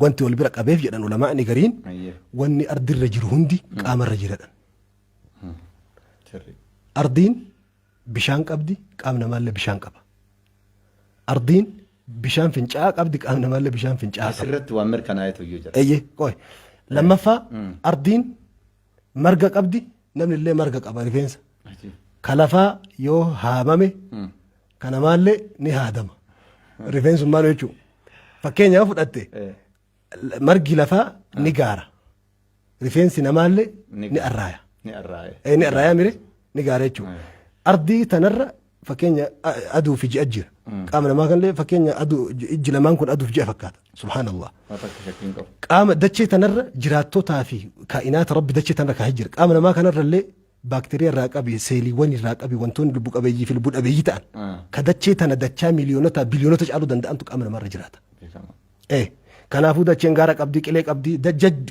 Wanti wal bira qabeef jedhan ulamaa'ni gariin wanni ardirra jiru hundi qaamarra jiradhan. Ardiin bishaan qabdi, qaam namaallee bishaan qaba. Ardiin bishaan fincaa'aa qabdi, qaam namaallee bishaan fincaa'aa qaba. Asirratti waan mirkanaa'etu iyyuu jira. Eeyyee, qoy. Lammaffaa, ardiin marga qabdi, namni illee marga qaba rifeensa. Ka lafaa yoo haamame ka namaallee ni haadama. Rifeensummaan jechuudha. Fakkeenyaaf fudhatte margi lafaa ni gaara. Rifeensi namaallee ni arraaya. Ni arraaya. Ni arraayaa mire ni gaara jechuudha. Ardii tanarra fakkeenya aduu fi ji'a jira. Qaama namaa kanallee fakkeenya aduu ijji lamaan kun aduuf ji'a fakkaata. Subhaanallah. Waan takka shakkiin qabu. Qaama dachee tanarra jiraattotaa fi kaa'inaata rabbi dachee tanarra kaa'ee jira. Qaama namaa kanarra illee baakteeriyaa irraa qabi, seeliiwwan irraa qabi, wantoonni lubbu qabeeyyii fi lubbu dhabeeyyii ta'an ka dachee tana dachaa miiliyoonota biliyoonota caaluu danda'antu qaama namaarra jiraata. Beekama. Kanaafuu dacheen gaara qabdi, qilee qabdi,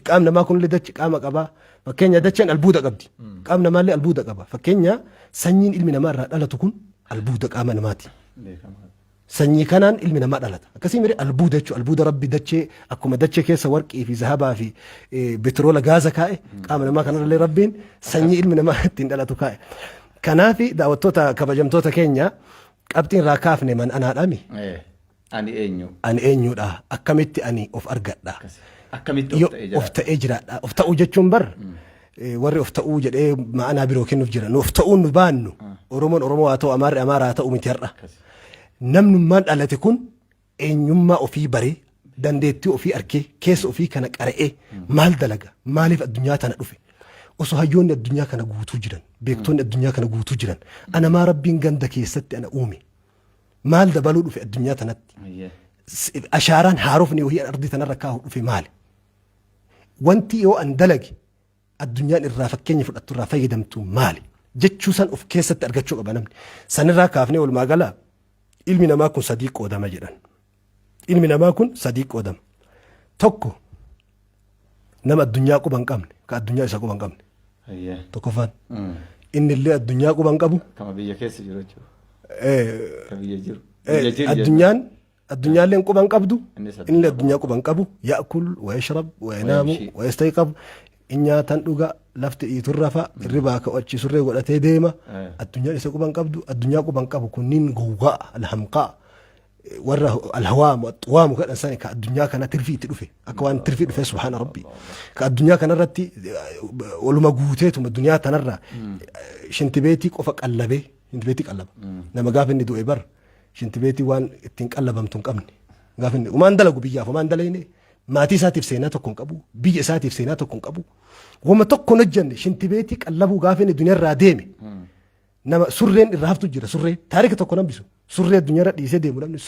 qaamni namaa kunillee dachi qaama qaba. Fakkeenya dacheen albuuda qabdi. Qaamni namaallee albuuda qaba. Fakkeenya sanyiin ilmi namaa irraa dhalatu kun albuuda qaama namaati. Beekama. Sanyii kanaan ilmi namaa dhalata. Akkasii mire albuuda jechuudha. Albuuda rabbi dachee akkuma dachee keessa warqii fi zahabaa fi betiroola gaaza kaa'e qaama namaa kanarrallee rabbiin sanyii ilmi namaa ittiin dhalatu kaa'e. Kanaaf daawwattoota kabajamtoota keenya qabxiin irraa kaafne man anaadhaami. Ani eenyu? Ani eenyudha? Akkamitti ani of argadha? Akkamitti of Yoo ta'ee of jiraata? ta'ee jiraadha. Of ta'uu jechuun bar warri of ta'uu jedhee ma'anaa biroo kennuuf jira. Nu of ta'uun nu baannu Oromoon Oromoo haa ta'u Amaarri Amaara haa ta'u miti har'a. Namnummaan dhalate kun eenyummaa ofii baree dandeettii ofii arkee keessa ofii kana qara'ee maal dalaga maaliif addunyaa tana dhufe osoo hayyoonni addunyaa kana guutuu jiran beektonni addunyaa kana guutuu jiran ana maa rabbiin ganda keessatti ana uume maal dabaluu dhufe addunyaa tanatti ashaaraan haarofni wahii ardii tanarra kaa'u dhufe maali wanti yoo an dalage addunyaan irraa fakkeenya fudhattu irraa fayyadamtu maali jechuu san of keessatti argachuu qaba namni. Sanirraa kaafnee walumaa gala ilmi namaa kun sadii qoodama jedhan. Ilmi namaa kun sadii qoodama. Tokko nama addunyaa quba hin qabne ka addunyaa isa quba hin qabne. Tokkoffaan inni illee addunyaa quba hin qabu. Kama biyya keessa jiru jechuudha. Ka biyya jiru. Biyya jiru Addunyaan addunyaalleen quba hin qabdu Innis inni addunyaa quba hin qabu ya'kul wa yashrab wa yanaamu yamshi. wa yastayqab in nyaatan dhuga lafti dhiitun rafa hirribaa ka'u achi surree godhatee deema addunyaan isa quba hin qabdu addunyaa quba hin qabu kunniin gowwaa alhamqaa warra alhawaamu axuwaamu kadhan sani ka addunyaa kana tirfii itti dhufe akka waan tirfii dhufe subhaana rabbi ka addunyaa kanarratti waluma guuteetuma addunyaa tanarra shintibeetii qofa qallabee shintibeetii qallaba nama gaafa inni du'e bar Shintibeetii waan ittiin qallabamtu hin qabne. Gaafa inni homaan dalagu biyyaaf homaan dalayne maatii isaatiif seenaa tokko hin qabu biyya isaatiif seenaa tokko hin qabu. Wama tokko hin hojjenne shintibeetii qallabuu gaafa inni duniyaarraa deeme nama surreen irraa haftu jira surree taarika tokko nambisu surree addunyaarra dhiisee deemu namni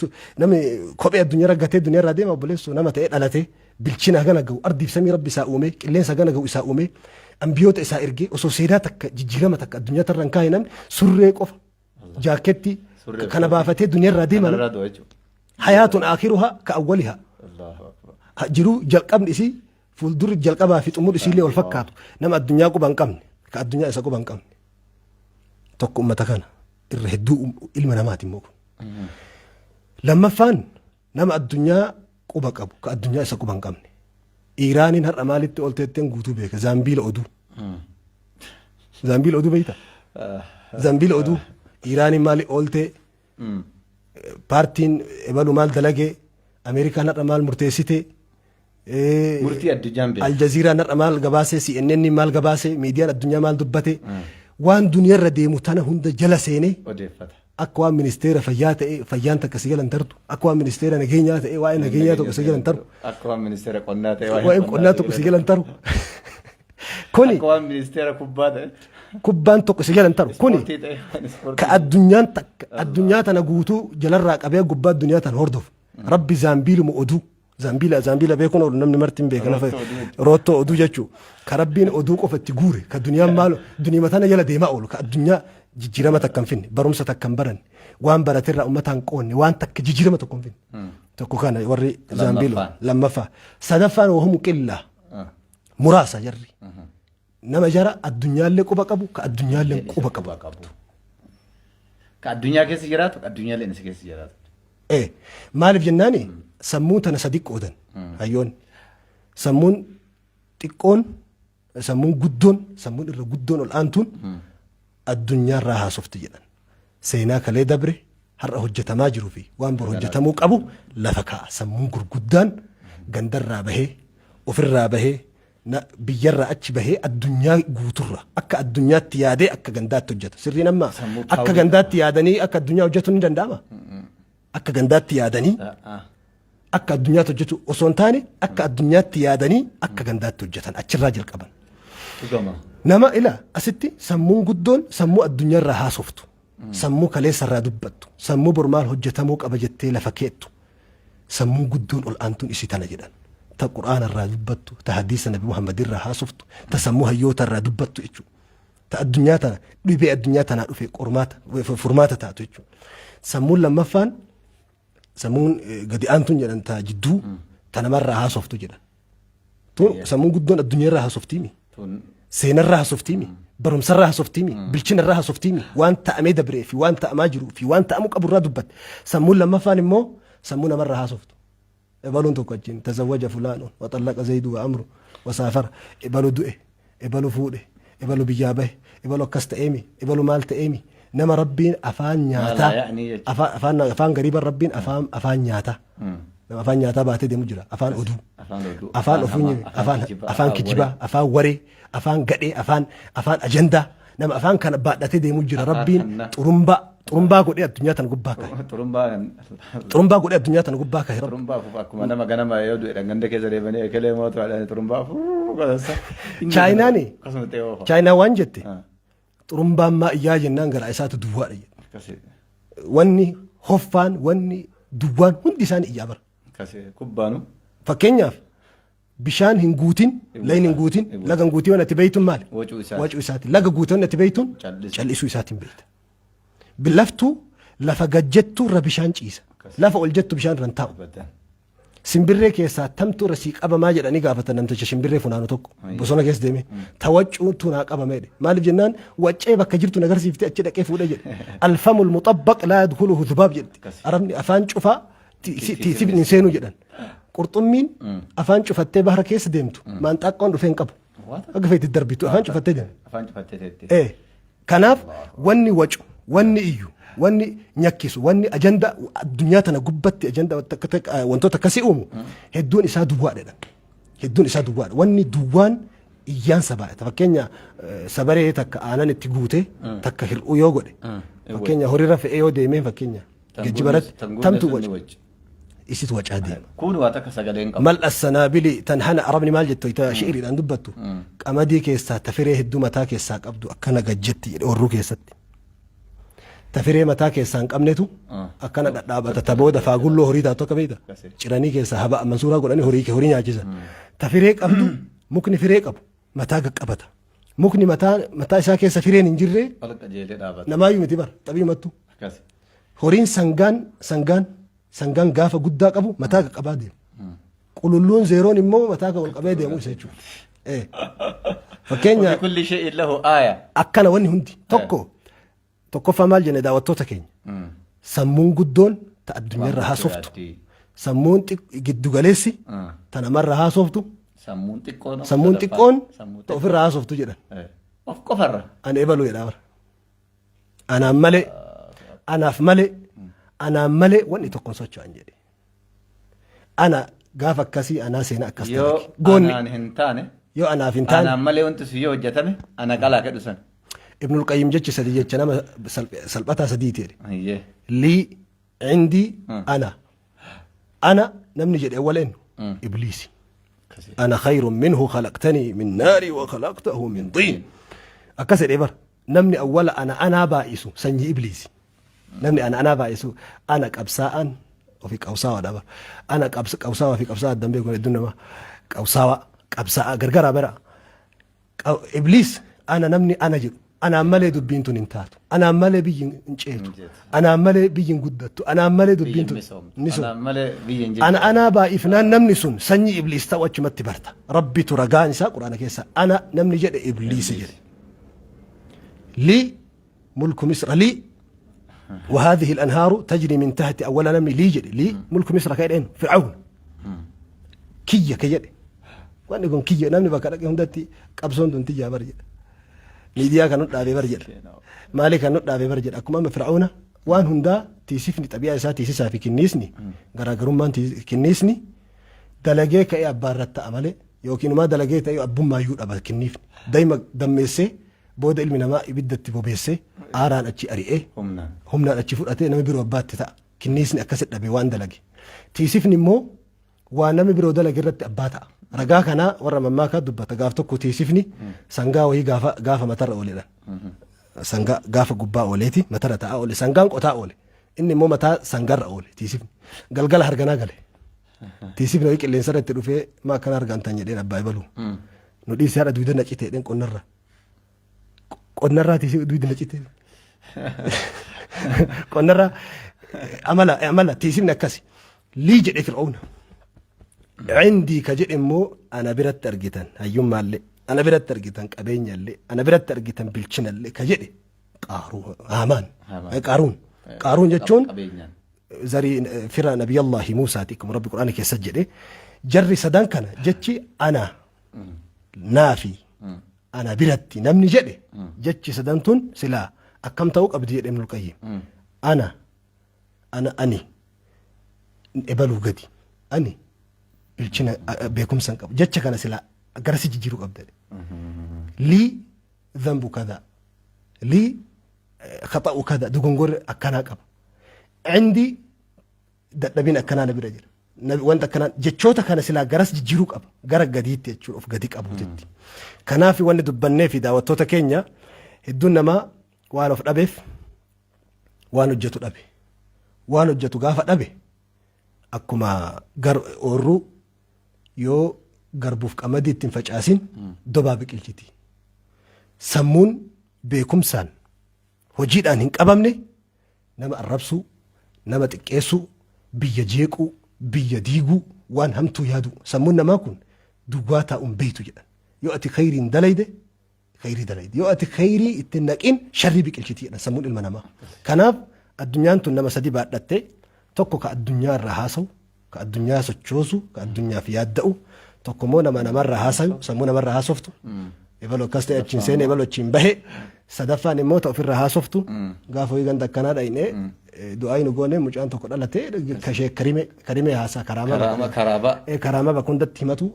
namni kophee addunyaarra gatee duniyaarraa deema obboleessoo nama ta'ee dhalatee bilchina hagana ga'u ardiif samii rabbi isaa uumee qilleensa hagana ga'u isaa uumee ambiyoota isaa ergee osoo seenaa takka jijjiirama takka addunyaa tarra hin kaa'e namni surree qofa jaakketti Surree kana baafatee duniyaa irraa deema Kanarraa du'a jechuudha. hayaatun aakiruha ka awwaliha Allahu akbar. Jiruu jalqabni isii fuuldurri jalqabaa fi xumurri isiillee wal fakkaatu nama addunyaa quba hin qabne ka addunyaa isa quba hin qabne tokko ummata kana irra hedduu ilma namaati immoo kun lammaffaan nama addunyaa quba qabu ka addunyaa isa quba hin qabne Iiraaniin har'a maalitti oolteetteen guutuu beeka zaambiila oduu Zambiil oduu beekta? Zambiil oduu Iiraaniin maali ooltee paartiin ebalu maal dalagee Ameerikaan har'a maal murteessite Murtii addunyaan beeka. Aljaziiraan har'a maal gabaasee CNN maal gabaasee miidiyaan addunyaa maal dubbate waan duniyarra deemu tana hunda jala seenee Odeeffata. akka waan ministeera fayyaa ta'e fayyaan takka si jalan tartu akka waan ministeera nageenyaa ta'e waa'ee nageenyaa tokko si jalan taru Akka waan ministeera qonnaa ta'e waa'ee qonnaa tokko si jalan taru kuni Akka waan ministeera kubbaa ta'e. kubbaan tokko si jalan taru kuni Ispoortii ta'e waan ispoortii. ka addunyaan takka addunyaa tana guutuu jalarraa qabee gubbaa addunyaa tana hordofu rabbi zaambiiluma oduu Zambiila zambiila beekuun oolu namni marti hin beeka nafa roottoo oduu jechuu ka rabbiin oduu qofa itti guure ka duniyaan maal duniyama tana jala deemaa oolu ka addunyaa jijjiirama takka hin finne barumsa takka hin baranne waan baraterraa uummataan hin qoonne waan takka jijjiirama tokko hin finne tokko kana warri zambiila Lammaffaan. lammaffaa sadaffaan wahumu qillaa muraasa jarri nama jara addunyaallee quba qabu ka addunyaallee quba qabu. qabu. Ka addunyaa keessa jiraatu, ka addunyaallee isa keessa jiraatu. Maaliif jennaani sammuu tana sadi qoodan hayyoonni. Sammuun xiqqoon, sammuun guddoon, sammuun irra guddoon ol aantuun addunyaarraa haasofti jedhan. Seenaa kalee dabre, har'a hojjetamaa jiruu fi waan bor hojjetamuu qabu lafa kaa'a. Sammuun gurguddaan gandarraa bahee, ofirraa bahee, na biyyarraa achi bahee addunyaa guuturra akka addunyaatti yaadee akka gandaatti hojjeta. Sirriin amma Sammuu akka paawudii gandaatti yaadanii akka addunyaa hojjetu ni danda'ama. Akka gandaatti yaadanii akka addunyaatti hojjetu osoo hin taane akka addunyaatti yaadanii akka gandaatti hojjetan achirraa jalqaban. Dhugama. Nama ila asitti sammuun guddoon sammuu addunyaarraa haasoftu, sammuu kaleessarraa dubbattu, sammuu bor maal hojjetamuu qaba jettee lafa keettu, sammuun guddoon ol aantuun isii tana jedhan. Ta Qur'aana irraa dubbattu, ta hadiisa Nabi Muhammad irraa haasoftu, ta sammuu hayyoota irraa dubbattu jechuudha. Ta addunyaa tana dhibee addunyaa tanaa dhufe qormaata furmaata taatu jechuudha. Sammuun lammaffaan sammuun gadi aantuun jedhan ta jidduu ta namarraa haasoftu jedhan. Tun sammuun guddoon addunyaa irraa haasoftiimi. Tun Seenarraa haasoftiimi. Barumsarraa haasoftiimi. Bilchinarraa haasoftiimi. Waan ta'amee dabree fi waan ta'amaa jiruu fi waan ta'amuu qaburraa dubbatte. Sammuun lammaffaan immoo sammuu namarraa haasoftu. Ebaluun tokko achiin tazawwaja fulaanun wa xallaqa zaydu wa amru wa saafara ebalu du'e ebalu fuudhe ebalu biyyaa bahe ebalu akkas ta'eemi ebalu maal ta'eemi nama rabbiin afaan nyaataa Maalaa ya'nii jechuudha. afaan afaan afaan gariiban rabbiin afaan afaan nyaataa nama afaan nyaataa baatee deemu jira afaan oduu Afaan oduu, afaan afaan ofuu hamaa, afaan afaan kijibaa, afaan afaan kijibaa afaan waree afaan gadhee afaan afaan ajandaa nama afaan kana baadhatee deemu jira Afaan rabbiin hannaa. xurumbaa xurumbaa godhee addunyaa tana gubbaa kaa'e Xurumbaa kan Xurumbaa godhee addunyaa tana gubbaa kaa'e rabbi. Xurumbaa afuuf akkuma nama ganama yoo du'e ganda keessa deemanii ekelee mootu haadha xurumbaa afuuf godhansa. Chaayinaani Akkasuma ta'e oofa. Chaayinaa waan jette Ah, xurumbaan maa iyyaa jennaan garaa isaatu duwwaadha jedhe. Akkasi Wanni hoffaan wanni duwwaan hundi isaanii iyyaa bara. akkasi kubbaanu. Fakkeenyaaf bishaan hin guutin, layni hin guutin, laga hin guutin waan ati beeytuun maali? Wacuu isaati. Wacuu isaati. Laga guute waan ati beeytuun Callisuu. callisuu isaatiin beeyta. Laftuu lafa gad jettuu irra bishaan ciisa. Lafa ol jettu bishaan irra hin taa'u. Abadan. Simbirree keessaa tamtu irra sii qabamaa jedhanii gaafatan namticha shimbirree funaanu tokko bosona keessa deemee ta waccuutu naa qabame jedhe. Maaliif jennaan waccee bakka jirtu na agarsiifte achi dhaqee fuudhe jedhe. Alfamul muxabbaq laa yadkhuluhu dhubaab jedhti. Arabni afaan cufaa tiisifni hin seenu jedhan. Qurxummiin afaan cufattee bahara keessa deemtu maanxaaqqoon dhufee hin qabu. Akka feetti darbitu afaan cufattee deemtu. Afaan cufattee teetti. Kanaaf wanni wacu, wanni iyyu, wanni nyakkisu, wanni ajanda addunyaa tana gubbatti ajanda wantoota akkasii uumu hedduun isaa duwwaadha jedhan. Hedduun isaa duwwaadha. Wanni duwwaan iyyaan sabaadha. Fakkeenya sabaree takka aanan itti guute takka hir'uu yoo godhe fakkeenya horiirra fe'ee yoo deemee fakkeenya geejjiba irratti tamtu waca. Isitu wacaa deema. Kun waa takka sagalee hin qabu. Mal'a sanaabili tan hana arabni maal jettu ita shi'iriidhaan dubbattu qamadii keessaa ta firee hedduu mataa keessaa qabdu akkana gajjetti jedhe orruu keessatti. Ta firee mataa keessaa hin qabnetu akkana dhadhaabata ta booda faagulloo horii taatu akka beekta ciranii keessaa haba mansuuraa godhanii horii horii nyaachisan. Ta firee qabdu mukni firee qabu mataa qaqqabata. Mukni mataa mataa isaa keessa fireen hin jirre Ol qajeelee dhaabata. namaayyuu miti bara xabiimattu. Akkasi. Horiin sangaan sangaan sangaan gaafa guddaa qabu mataa qaqqabaa deema. Qululluun zeeroon immoo mataa ol qabee deemu isa jechuudha. Fakkeenya Kulli shay'in lahu aaya. Akkana wanni hundi tokko tokkoffaa maal jenne daawwattoota keenya. Sammuun guddoon ta addunyaarra haasoftu. Sammuun giddugaleessi ta namarra haasoftu. Sammuun xiqqoon. Sammuun xiqqoon ta ofirra haasoftu jedhan. Of qofarra. Ani ebaluu jedhaa bara. Anaan malee, anaaf malee, anaan malee wanni tokko hin socho'an jedhe. Ana gaafa akkasii anaa seena akkas Yoo dalage. Goonni anaan hin taane, yoo anaaf hin taane anaan malee wanti sun yoo hojjetame ana qalaa kedhu san. Ibnul Qayyim jechi sadii jecha nama salphataa sadiiti jedhe. Ayyee. Lii, cindii, ana. Ana namni jedhe awwala eenyu? Ibliisi. Ana khayrun minhu khalaqtanii min naari wa khalaqtahu min xiin. Akkas jedhee bara. Namni awwala ana anaa baay'isu sanyii ibliisi. Namni ana anaa baay'isu ana qabsaa'aan ofii qabsaawaadha bara. Ana qabsaawaa fi qabsaa'aa addan beeku hedduun namaa qabsaawaa qabsaa'aa gargaraa bara. Ibliis ana namni ana jedhu anaan malee dubbiin tun hin taatu. Anaan malee biyyi hin ceetu. Anaan malee biyyi hin guddattu. Anaan malee dubbiin tun ni soomtu. Anaan malee biyyi hin Ana anaa baay'ifnaan namni sun sanyii ibliis ta'u achumatti barta. Rabbitu ragaan isaa quraana keessa ana namni jedhe ibliisi jedhe. Lii mulku misra lii وهذه الأنهار تجري من تحت أولا نمني لي جدي لي ملك مصر كيدين فرعون كيا كيدي. Wanni kun kiyya, namni bakka dhaqe hundatti qabsoon tun tiyyaa bar jedha. Miidiyaa kan nu dhaabee bar jedha. Maalii kan nu dhaabee bar jedha. Akkuma amma Fir'auna waan hundaa tiisifni xabi'aa isaa tiisisaa fi kinniisni garaagarummaan kinniisni dalagee ka'ee abbaa irratti ta'a malee yookiin inumaa dalagee ta'ee abbummaayyuu dhaba kinniifni. Daa'ima dammeessee booda ilmi namaa ibiddatti bobeessee aaraan achi ari'ee Humnaan. Humnaan achi fudhatee namni biroo abbaatti ta'a. Kinniisni akkasitti dhabe waan dalage. Tiisifni immoo waan namni biroo dalage irratti abbaa ta'a. Ragaa kanaa warra mammaakaa dubbata. Gaaf tokko tiisifni sangaa wayii gaafa gaafa matarra ooledha. Sangaa gaafa gubbaa ooleeti matarra ta'aa oole. Sangaan qotaa oole. Inni immoo mataa sangarra oole tiisifni. Galgala harganaa gale. Tiisifni wayii qilleensarra itti dhufee maa akkana hargantan jedheen abbaa ebaluu. Nu dhiisee haadha duuda na cite jedheen qonnarra. Qonnarraa tiisifni duuda na cite. Qonnarraa amala amala tiisifni akkasi. Lii jedhe Fir'auna. Cindii ka jedhe immoo ana biratti argitan hayyummaallee, ana biratti argitan qabeenyallee, ana biratti argitan bilchinallee ka jedhe Qaaruu Haamaan. Haamaan. Qaaruun. Qaaruun jechuun Qabeenyaan. Zarii fira Nabiyallaahi Muusaati akkuma Rabbi Qur'aana keessa jedhe. Jarri sadan kana jechi ana naafi ana biratti namni jedhe jechi sadan tun silaa akkam ta'uu qabdi jedhe Ibnul Qayyim. Ana ana ani ebaluu gadi ani bilchina beekumsa hin qabu jecha kana silaa garasi jijjiiruu qabda jedhe. Lii dhanbu kada lii khaxa'u kada dogongorri akkanaa qaba. Indi dadhabin akkanaa na bira jira. Wanta akkanaa jechoota kana silaa garas jijjiiruu qaba gara gadiitti jechuudha of gadi qabuutitti. Kanaaf wanni dubbannee fi daawwattoota keenya hedduun namaa waan of dhabeef waan hojjetu dhabe. Waan hojjetu gaafa dhabe akkuma gar oorruu yoo garbuuf qamadii ittiin facaasin dobaa biqilchiti. Sammuun beekumsaan hojiidhaan hin qabamne nama arrabsuu, nama xiqqeessuu, biyya jeequu, biyya diiguu, waan hamtuu yaaduu. Sammuun namaa kun duwwaa taa'uun beeytu jedhan. Yoo ati khayriin dalayde khayrii dalayde. Yoo ati khayrii itti hin naqin sharrii biqilchiti jedhan sammuun ilma namaa. Kanaaf addunyaan tun nama sadi baadhatte: tokko ka addunyaa irraa haasawu, ka addunyaa sochoosu, ka addunyaaf yaadda'u, tokko immoo nama namarraa haasayu, sammuu namarraa haasoftu. Ebalu akkas ta'e achiin seene, ebalu achiin bahe. Sadaffaan immoo ta ofirraa haasoftu. Gaafa wayii ganda akkanaa dhayne du'aa nu goone mucaan tokko dhalate kashee karime karime haasaa karaamaa Karaama karaabaa. Karaamaa bakka hundatti himatu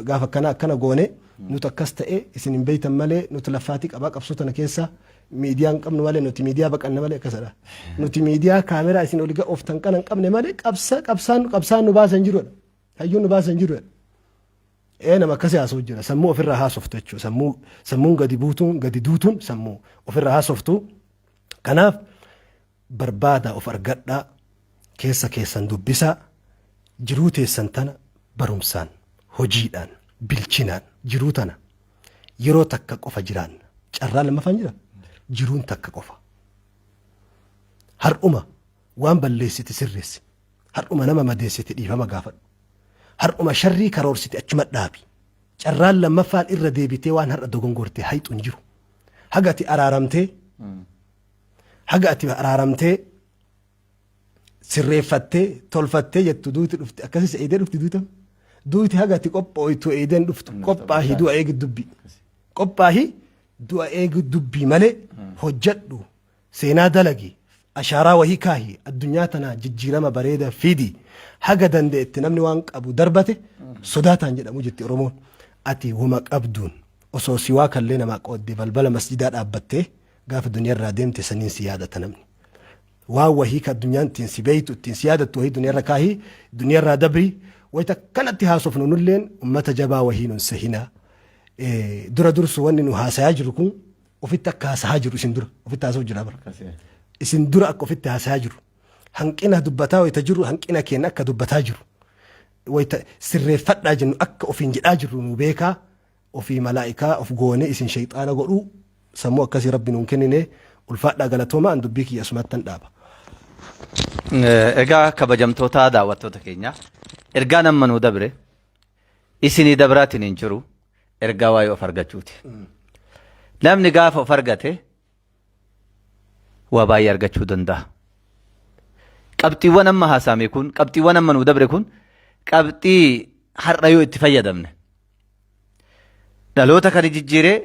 gaafa akkana akkana goone nuti akkas ta'e isin hin beeytan malee nuti laffaatii qabaa qabsoo tana keessa miidiyaa hin qabnu malee nuti miidiyaa baqanne malee akkasadha. Nuti miidiyaa kaameraa isin oli ooftan kana hin qabne malee qabsa qabsaan qabsaan nu baasan jirudha. Hayyuun nu baasan jirudha. Ee, nama akkasii haasa'u jira. Sammuu ofirraa haasoftu jechuudha. Sammuu sammuun gadi buutuun gadi duutuun sammuu ofirraa haasoftu. Kanaaf barbaada of argadhaa, keessa keessan dubbisaa, jiruu teessan tana barumsaan, hojiidhaan, bilchinaan jiruu tana yeroo takka qofa jiraanna. Carraa lammaffaan jira? Jiruun takka qofa. Har'uma waan balleessite sirreessi. Har'uma nama madeessite dhiifama gaafadhu. Har'uma sharrii karoorsite achuma dhaabi. Carraan lammaffaan irra deebitee waan har'a dogongorte hayxu hin jiru. Haga ati araaramtee haga ati araaramtee sirreeffattee tolfattee jettu duuti dhufti. Akkasis eedee dhufti duuta. Duuti haga ati qophooytu eedeen dhuftu. Qophaahi du'a eegi dubbii. Qophaahi du'a eegi dubbii malee hojjedhu, seenaa dalagi, ashaaraa wahii kaahi, addunyaa tanaa jijjiirama bareeda fidi. Haga danda'etti namni waan qabu darbate sodaataan jedhamu jetti Oromoon. Ati wama qabduun osoo siwaa kallee namaa qoodde balbala masjidaa dhaabbattee gaafa duniyaarraa deemte saniin si yaadata namni. Waan wahii ka addunyaan ittiin si beeytu, ittiin si yaadattu wahii duniyaarra kaahii duniyaarraa dabri. Wayita kanatti haasofnu nulleen ummata jabaa wahii nun sehinaa. Dura dursu wanni nu haasayaa jiru kun ofitti akka haasahaa jiru isin dura ofitti haasa'u jira bara. Isin dura akka ofitti haasayaa jiru. Hanqina dubbataa wayita jiru hanqina keenya akka dubbataa jiru. Wayita sirreeffadhaa jennu akka ofiin jedhaa jirru nu beekaa. Ofii malaa'ikaa of goone isin shayxaana godhuu sammuu akkasii Rabbi nuun kennine. Ulfaadhaa, galatooma, an dubbii kiyya asumattan dhaaba. Egaa kabajamtoota daawwattoota keenya, ergaan amma nuu dabre isinii dabraatiin hin jiru, ergaa waa'ee of argachuuti. Namni gaafa of argate waa baay'ee argachuu danda'a. Qabxiiwwan amma haasa'ame kun, qabxiiwwan amma nuu dabre kun, qabxii har'a yoo itti fayyadamne Dhaloota kana jijjiiree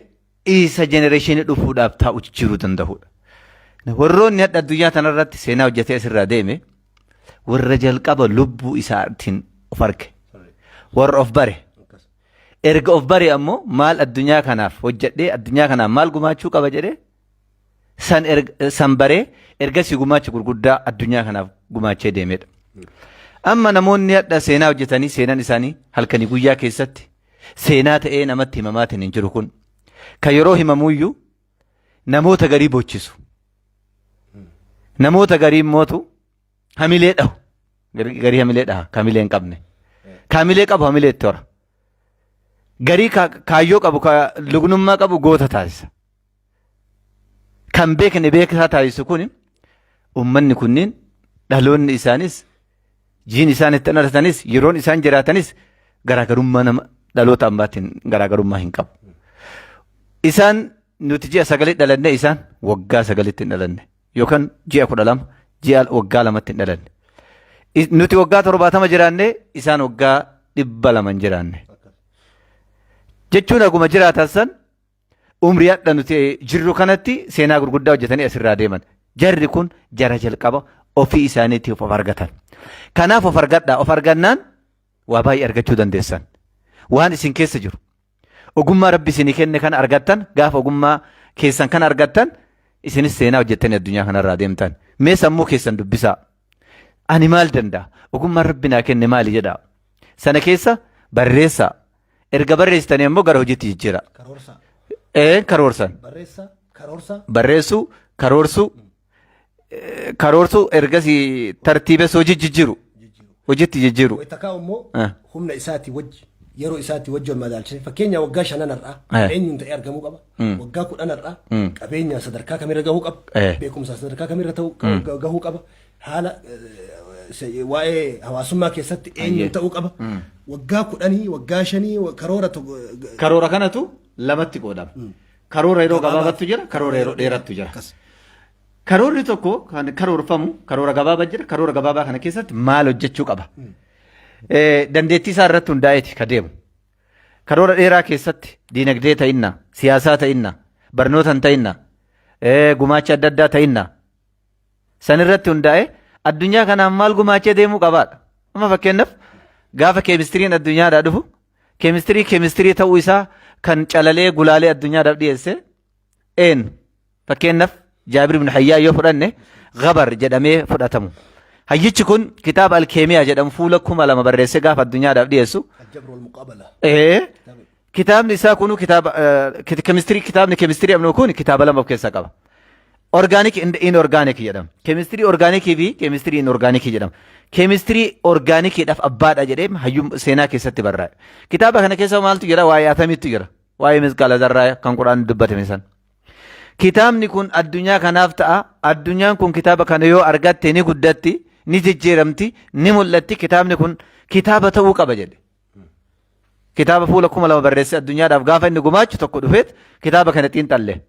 isa jenereeshinii dhufuudhaaf taa'u jijjiiruu danda'udha. Warroonni hadha addunyaa tanarratti seenaa hojjetee asirraa deeme warra jalqaba lubbuu isaatiin of arge. Warra of bare. Erga of bare ammoo maal addunyaa kanaaf hojjedhee addunyaa kanaaf maal gumaachuu qaba jedhee san, san baree ergasii gumaacha gurguddaa addunyaa kanaaf gumaachee deemedha. Amma namoonni hadha seenaa hojjetanii seenaan isaanii halkanii guyyaa keessatti seenaa ta'ee namatti himamaatiin hin jiru kun kan yeroo himamuyyuu namoota garii bochisu. Namoota garii immootu hamilee dhahu. Garii hamilee dhaha ka hamilee hin qabne. Ka hamilee qabu hamilee itti hora. Garii kaayyoo qabu ka lugnummaa qabu goota taasisa. Kan beekne beekaa taasisu kun uummanni kunniin dhaloonni isaanis jiin isaan itti dhalatanis yeroon isaan jiraatanis garaagarummaa nama dhaloota ammaatiin garaagarummaa hin qabu. Isaan nuti ji'a sagalitti dhalanne isaan waggaa sagalitti hin dhalanne yookaan ji'a 12 ji'a waggaa lamatti hin dhalanne. Nuti waggaa 70 jiraanne isaan waggaa 200 hin jiraanne. Jechuun haguma jiraatan san Umrii hadha nuti jirru kanatti seenaa gurguddaa hojjetanii asirraa deeman. Jarri kun jara jalqaba ofii isaaniitiif of argatan. Kanaaf of argadhaa. Of argannaan waa baay'ee argachuu dandeessan. Waan isin keessa jiru. Ogummaa Rabbi isinii kenne kana argattan gaafa ogummaa keessan kana argattan isinis seenaa hojjettanii addunyaa kanarraa deemtan. Mee sammuu keessan dubbisaa. Ani maal danda'a? Ogummaan Rabbi naa kenne maali jedhaa. Sana keessa barreessaa. Erga barreessitanii ammoo gara hojiitti jijjiira. Karoorsaa. Ee karoorsan. Barreessaa. Karoorsaa. Barreessuu, karoorsuu, karoorsuu ergasii tartiibessuu hojii jijjiiru. Hojiitti jijjiiru. Wayita kaa'u immoo Eh. humna isaatii wajji yeroo isaatii wajji wal madaalchise fakkeenya waggaa shanan har'aa Eh. eenyuun ta'ee argamuu qaba waggaa 10 har'aa qabeenyaan sadarkaa kamirra gahuu qaba Eh. beekumsaan sadarkaa kamirra ta'uu gahuu qaba haala waa'ee hawaasummaa keessatti eenyuun ta'uu qaba. Waggaa 10, waggaa 5 karoora tokko Karoora kanatu lamatti qoodama. Karoora yeroo gabaabaattu jira, karoora yeroo dheerattu jira. Akkas. Karoorri tokko kan karoorfamu karoora gabaabaa jira. Karoora gabaabaa kana keessatti maal hojjechuu qaba? Dandeettii isaa irratti hundaa'eeti ka deemu. Karoora dheeraa keessatti diinagdee ta'inna, siyaasaa ta'inna, barnoota hin ta'inna, gumaacha adda addaa ta'inna, San irratti hundaa'ee addunyaa kanaaf maal gumaachee deemuu qabaadha. Amma fakkeenyaaf gaafa keemistiriin addunyaadhaa dhufu keemistirii keemistirii ta'uu isaa kan calalee gulaalee addunyaadhaaf dhiyeesse een fakkeenyaaf Jaabir ibn Hayyaa yoo fudhanne gabar jedhamee fudhatamu. Hayyichi kun kitaaba alkeemiyaa jedhamu fuula 2000 barreessee gaafa addunyaadhaaf dhiyeessu. Aljabru wal muqaabala. Kitaabni isaa kunuu kitaaba kemistirii kitaabni kemistirii amnuu kun kitaaba lama of keessaa qaba. Organic and inorganic jedhama. Kemistirii orgaanikii fi kemistirii inorgaanikii jedhama. Kemistirii orgaanikiidhaaf abbaadha jedhee hayyuu seenaa keessatti barraa'e. Kitaaba kana keessa maaltu jira? Waa'ee atamiitu jira. Waa'ee misqaala zarraa kan Qur'aan dubbatame san. Kitaabni kun addunyaa kanaaf ta'a. Addunyaan kun kitaaba kana yoo argatte ni guddatti, ni jijjiiramti, ni mul'atti. Kitaabni kun kitaaba ta'uu qaba jedhe. Kitaaba fuula 2000 barreesse addunyaadhaaf gaafa inni gumaachu tokko dhufeet kitaaba kana xiinxalle.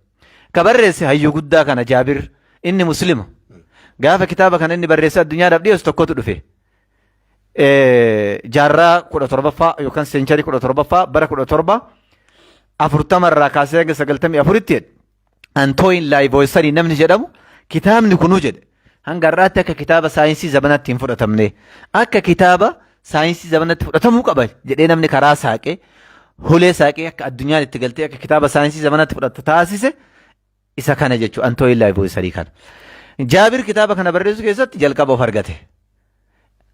Ka barreesse hayyuu guddaa kana Jaabir inni muslima. Gaafa kitaaba kana inni barreesse addunyaadhaaf dhiyeessu tokkotu dhufe. Jaarraa 17ffaa yookaan seencharii 17ffaa bara 1740 irraa kaasee hanga 94tti jedhe. Antooyin Laayivoysarii namni jedhamu kitaabni kunuu jedhe hanga har'aatti akka kitaaba saayinsii zamanatti hin fudhatamne akka kitaaba saayinsii zamanatti fudhatamuu qaba jedhee namni karaa saaqee hulee saaqee akka addunyaan itti galtee akka kitaaba saayinsii zamanatti fudhattu taasise isa kana jechuudha Antooyin Laayivoysarii kana. Jaabir kitaaba kana barreessuu keessatti jalqaba of argate.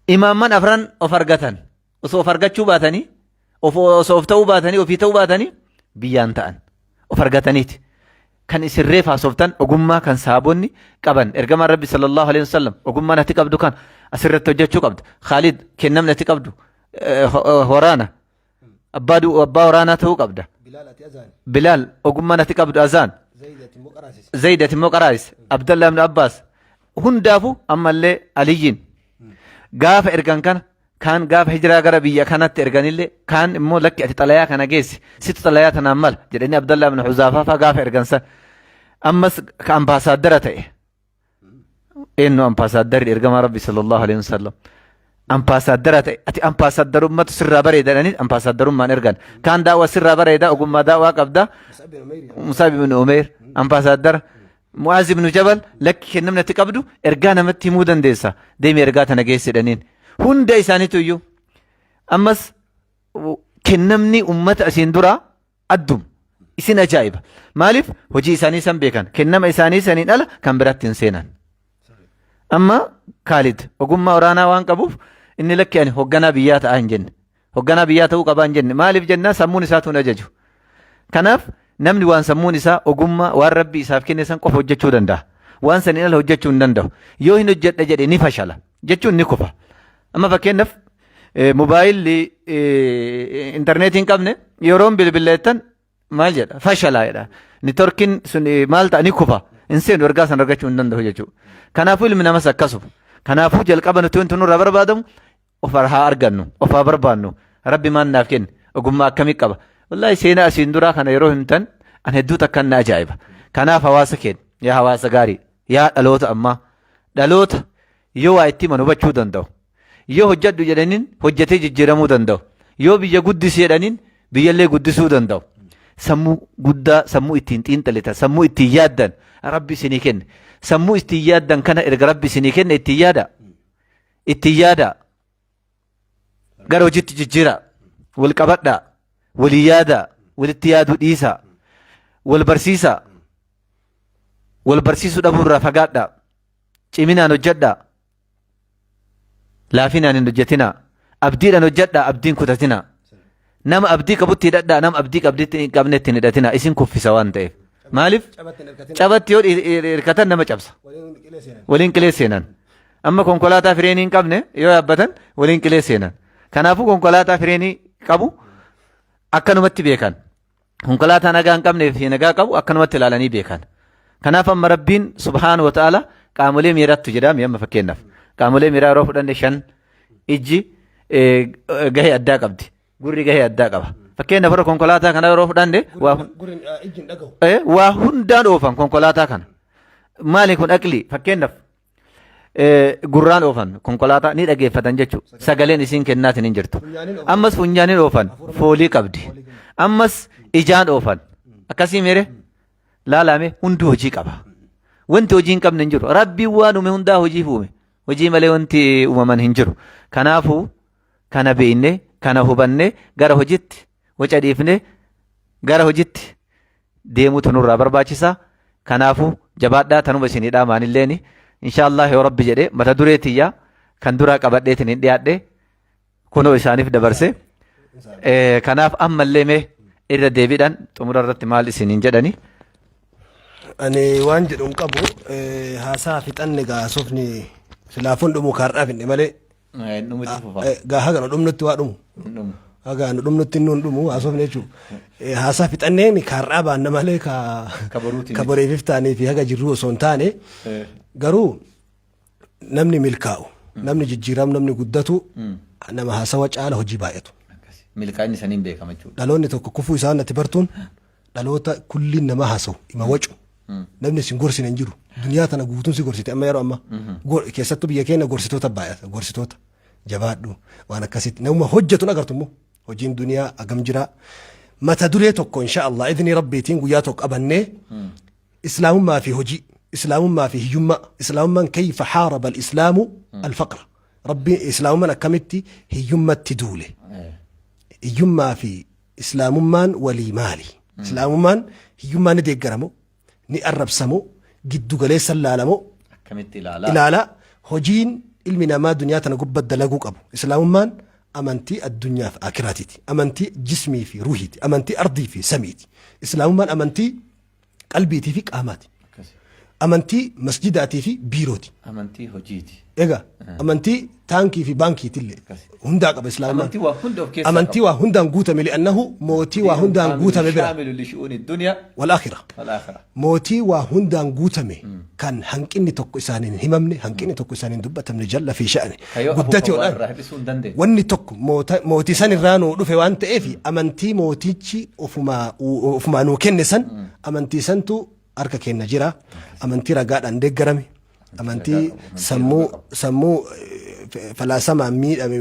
Imaamman afran of argatan osoo of argachuu baatanii of osoo of ta'uu baatanii ofii ta'uu baatanii biyyaan ta'an. Of argataniiti. Kan isin reef haasoftan ogummaa kan sahaabonni qaban ergamaan Rabbi sallallahu alaihi wasallam ogummaan ati qabdu kan asirratti hojjechuu qabda. Khaalid kennamni ati qabdu waraana abbaa abbaa waraanaa ta'uu qabda. Bilaal ati azaani. Bilaal ogummaan ati qabdu azaan. Zayd ati immoo qaraasise. Zayd ati immoo qaraasise. Abdallah ibn Abbaas hundaafu ammallee Aliyyiin gaafa ergan kana Kaan gaafa hijiraa gara biyya kanatti erganillee kaan immoo lakki ati xalayaa kana geessi situ xalayaa tanaan mala jedhanii Abdallaa ibn Huzaafaa faa gaafa ergan san ammas ka ambaasaaddara ta'e eenyu ambaasaadarri ergamaa Rabbi sallallahu alaihi wasallam Ampaasaaddara ta'e. Ati ampaasaaddarummatu sirraa bareeda jedhanii ampaasaaddarummaan ergan. Kaan daawwa sirraa bareeda ogummaa daawwaa qabda. Musaab ibn Umeer ampaasaaddara. Mu'aaz ibn Jabal lakki kennamni ati qabdu ergaa namatti himuu dandeessa. Deemi ergaa tana geessi jedhaniin. Hunda isaaniitu iyyuu. Ammas kennamni ummata asiin duraa adduma. Isin ajaa'iba. Maaliif hojii isaanii san beekan. Kennama isaanii saniin ala kan biraatti hin seenan. Amma Kaalid ogummaa waraanaa waan qabuuf inni lakki ani hoogganaa biyyaa ta'aa hin jenne. Hoogganaa biyyaa ta'uu qabaa hin jenne. Maaliif jennaan sammuun isaatu hin ajaju. Kanaaf namni waan sammuun isaa ogummaa waan rabbi isaaf kenne san qofa hojjechuu danda'a. Waan saniin ala hojjechuu hin danda'u. Yoo hin hojjedha jedhe ni fashala jechuun ni kufa. Amma fakkeenyaaf mobaayilli intarneetii hin qabne yeroon bilbileettan maal jedha fashalaa jedha. Nitorkiin sun maal ta'a ni kufa. Hin seenu ergaa san argachuu hin danda'u jechuudha. Kanaafuu ilmi namas akkasuma. Kanaafuu jalqaba nuti wanti nurraa barbaadamu of haa argannu of haa barbaannu. Rabbi maal naaf kenne ogummaa akkamii qaba. Wallaahi seenaa asiin duraa kana yeroo himtan an hedduu takkan na ajaa'iba. Kanaaf hawaasa keenya yaa hawaasa gaarii yaa dhaloota ammaa dhaloota yoo waa itti himan hubachuu danda'u. Yoo hojjedhu jedhaniin hojjetee jijjiiramuu danda'u. Yoo biyya guddisi jedhaniin biyyallee guddisuu danda'u. Sammuu guddaa, sammuu ittiin xiinxalitan, sammuu ittiin yaaddan Rabbi isinii kenne. Sammuu ittiin yaaddan kana erga Rabbi isinii kenne ittiin yaada. Ittiin yaada. Gara hojiitti jijjiiraa. Wal qabadhaa. Walii yaadaa. Walitti yaaduu dhiisaa. Wal barsiisaa. Wal barsiisuu dhabuu irraa fagaadhaa. Ciminaan hojjedhaa. Laafinaan hin hojjetinaa. Abdiidhaan hojjedhaa, abdiin kutatinaa. Nama abdii qabutti hidhadhaa, nama abdii qabditti hin qabnetti hin hidhatinaa. Isin kuffisa waan ta'eef. Maaliif? Cabatti yoo hirkatan nama cabsa. Waliin qilee seenan. Amma konkolaataa fireenii hin qabne yoo yaabbatan waliin qilee seenan. Kanaafuu konkolaataa fireenii qabu akkanumatti beekan. Konkolaataa nagaa hin qabnee fi nagaa qabu akkanumatti ilaalanii beekan. Kanaaf amma Rabbiin subhaanahu wa ta'ala qaamolee miiraattu jedha amma fakkeenyaaf. Qaamolee miiraa yeroo fudhanne shan ijji gahee addaa qabdi. Gurri gahee addaa qaba. Fakkeenyaaf warra konkolaataa kana yeroo fudhanne waa hundaan oofan konkolaataa kana. Maali kun aqli fakkeenyaaf Gurraan oofan konkolaataa ni dhageeffatan jechuudha. Sagaleen isiin kennaatiin hin jirtu. Ammas funyaaniin oofan foolii qabdi. Ammas ijaan oofan. Akkasii mere laalame hunduu hojii qaba. Wanti hojii hin qabne hin jiru. Rabbiin waan uume hundaa hojiif uume. Hojii malee wanti uumaman hin jiru. Kanaafuu kana beekne kana hubanne gara hojiitti waca dhiifne gara hojiitti deemuutu nurraa barbaachisa. Kanaafuu jabaadhaa tanuma isinii dhaamaan Inshaallah yoo rabbi jedhe mata duree tiyya kan duraa qabadheetiin hin dhiyaadhe kunoo isaaniif dabarse. Kanaaf ammallee mee irra deebiidhaan xumura irratti maal isiniin jedhani. Ani waan jedhu hin qabu haasaa fixanne gaa haasofni silaafuun dhumu kaarraa finne malee Dhumutti fufa. Gaa haga nu dhumnutti waa dhumu. Dhumu. Haga nu dhumnutti nu hin dhumu haasofne jechuudha. Haasaa fixannee mi kaarraa baanna malee ka Ka boruutii ka boreef iftaanii fi haga jirru osoo hin taane garuu namni milkaa'u namni jijjiiramu namni guddatu nama haasawa caala hojii baay'atu. Akkasi. Milkaa'inni saniin beekama jechuudha. Dhaloonni tokko kufuu isaan natti bartuun dhaloota kulliin nama haasawu ima wacu. Namni sin gorsine hin jiru. Duniyaa tana guutuun si gorsite amma yeroo amma. Keessattuu biyya keenya gorsitoota baay'ata. Gorsitoota jabaadhu waan akkasitti namuma hojjetu agartu immoo hojiin duniyaa agam jira. Mata duree tokko insha Allah idni rabbiitiin guyyaa tokko qabannee islaamummaa fi hojii islaamummaa fi hiyyummaa islaamummaan kayfa haaraba al-islaamu al-faqra rabbiin islaamummaan akkamitti hiyyummatti duule hiyyummaa fi Islaamummaan walii maali? Islaamummaan hiyyummaa ni deeggara moo? Ni arrabsa moo? Giddu galeessa ilaala moo? Akkamitti ilaalaa? Ilaala. Hojiin ilmi namaa duniyaa tana gubbatti dalaguu qabu. Islaamummaan amantii addunyaa fi akiraatiiti. Amantii jismii fi ruuhiiti. Amantii ardii fi samiiti. Islaamummaan amantii qalbiitii fi qaamaati. Akkasi. Amantii masjidaatii fi biirooti. Amantii hojiiti. Egaa amantii taankii fi baankiiti illee Akkasi. hundaa qaba islaamummaan. Amantii waa hunda of keessaa Amantii qaba. waa hundaan guutame li'annahu mootii waa hundaan guutame bira. Shaamilu li shu'uuni dunya Wal aakhira. wal aakhira. Mootii waa hundaan guutame kan hanqinni tokko isaaniin hin himamne hanqinni tokko isaaniin hin dubbatamne jalla fi sha'ani. Ka yoo Guddate afuufa waa ol'aan. irraa hir'isuu hin dandeenye. Wanni tokko mootii san irraa nuu dhufe waan ta'eef amantii mootichi ofumaa ofumaa nuu kenne san amantii santu harka keenya jira. Amantii ragaadhaan deeggarame. Amantii sammuu sammuu falaasamaan miidhame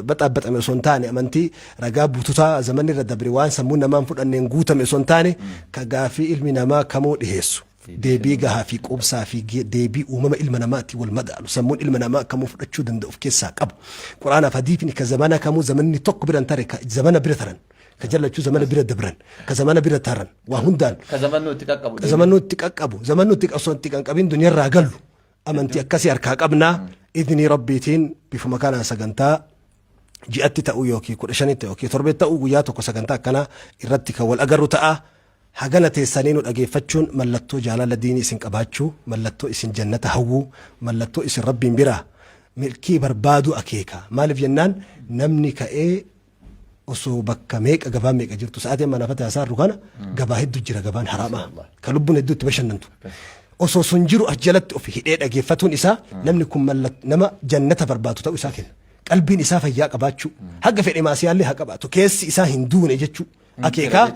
baxaabbaxame osoo hin taane, amantii ragaa bututaa zamanni irra dabre waan sammuun namaan fudhanneen guutame osoo hin taane, ka gaafii ilmi namaa kamuu dhiheessu deebii gahaa fi quubsaa fi deebii uumama ilma namaatti wal madaalu, sammuun ilma namaa kamuu fudhachuu danda'u of keessaa qabu. Quraanaaf hadiifni ka zamana kamuu, zamanni tokko bira hin tare, ka zamana bira taran, ka jallachuu zamana bira dabran, ka zamana bira taran waa hundaan. Ka zamannuu itti qaqqabu. Ka zamannuu itti qaqqabu, zamannuu itti osoo itti qaqqabin duniyarraa gallu, amantii akkasii harkaa qabnaa. Idnii Rabbiitiin bifuma kanaan sagantaa ji'atti ta'uu yookiin 15tti yookiin torbetti ta'uu guyyaa tokko sagantaa akkanaa irratti kan wal agarru ta'a. Hagana teessanii nu dhageeffachuun mallattoo jaalala diinii isin qabaachuu, mallattoo isin jannata hawwuu, mallattoo isin Rabbiin biraa milkii barbaaduu akeeka. Maaliif jennaan, namni ka'ee osoo bakka meeqa, gabaan meeqa jirtu, sa'aatii amma nafate hasaarru kana gabaa hedduu jira, gabaan haraamaa ka lubbuun hedduu itti bashannantu. Osoo sun jiru as jalatti of hidhee dhageeffatuun isaa namni kun nama jannata barbaadu ta'uu isaa kenna. Qalbiin isaa fayyaa qabaachuu, haga fedhe maasiyaallee haa qabaatu, keessi isaa hin duune jechuu akeekaa.